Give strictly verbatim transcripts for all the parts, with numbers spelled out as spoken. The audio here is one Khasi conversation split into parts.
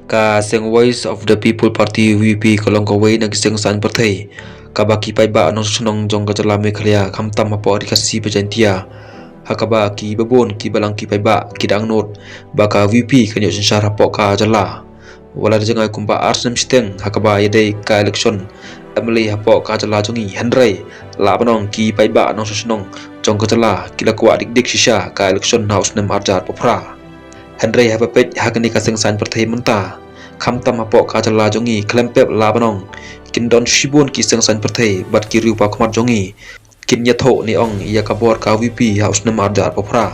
Ka seng Voice of the People Party, V P P, ka long kawei na ki seng saiñ pyrthei kaba ki paidbah nongshong shnong jong ka jylla Meghalaya, khamtam hapoh Ri Khasi bad Jaintia, ha kaba kiba bun kiba lang ki paidbah ki dang nud ba ka V P P kan ïoh synshar hapoh ka jylla. Wat la da jngai kumba ar snem shiteng ha kaba ïadei ka election M L A hapoh ka jylla jong ngi, hynrei lah ban ong ki paidbah nongshong shnong jong ka jylla ki la kwah dik dik shisha ka election ha u snem arhajar arphew phra. Hynrei haba peit ha kane ka seng saiñ pyrthei mynta, khamtam hapoh ka jylla jong ngi, khlem pep lah ban ong kin don shibun ki seng saiñ pyrthei bad ki riew pakhmat jong ngi kin ïathuh ne ong ïa ka bor ka V P P ha u snem arhajar arphew phra.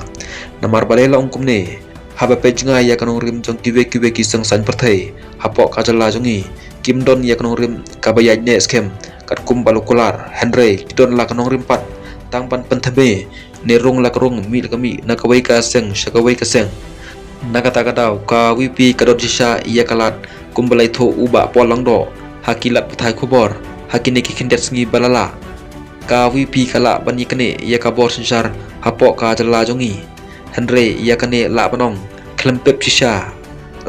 Namar balei la ong kumne? Haba peit jngai ïa ka nongrim jong kiwei kiwei ki seng saiñ pyrthei hapoh ka jylla jong ngi, kim don ïa ka nongrim kaba ïaid neh skhem katkum ba la kular, hynrei ki don la ka nongrim pat tang ban pynthame, ne rung la ka rung, mih la ka mih, na kawei ka seng sha kawei ka seng. Na kata ka daw ka V P P ka don shisha ïa ka lad kumba la ïathuh u Bah Paul Lyngdoh ha ki lad pathai khubor ha kine ki khyndiat sngi ba la lah. Ka V P P ka lah ban ïaknieh ïa ka bor synshar hapoh ka jylla jong ngi, hynrei ïa kane lah ban ong khlem pep shisha,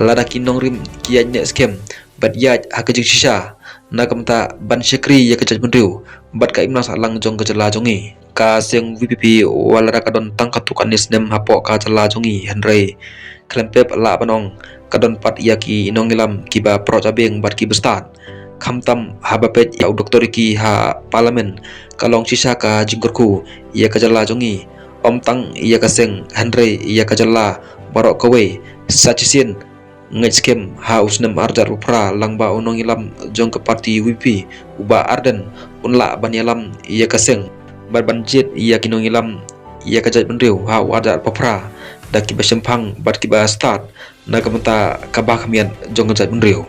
lada ki nongrim ki ïaid neh skhem bad ïaid ha ka jingshisha, na ka bynta ban shakri ïa ka jaitbynriew bad ka imlang sahlang jong ka jylla jong ngi. Ka seng V P P, wat la da ka don tang katto katne snem hapoh ka jylla jong ngi, hynrei khlem pep lah ban ong ka don pat ïa ki nongïalam kiba proh jabieng bad kiba stad. Khamtam haba peit ïa u Doktor Ricky ha Parliament, ka long shisha ka jingkyrkhu ïa ka jylla jong ngi, ym tang ïa ka seng hynrei ïa ka jylla baroh kawei. Sa shisien ngeit skhem ha u snem arhajar arphew phra, lang ba u nongïalam jong ka party V P P, u Bah Ardent, un lah ban ïalam ïa ka seng bad ban jied ïa ki nongïalam ïa ka jaitbynriew ha u arhajar arphew phra da kiba shemphang bad kiba stad, na ka bynta kaba kham ïaid jong ka jaitbynriew.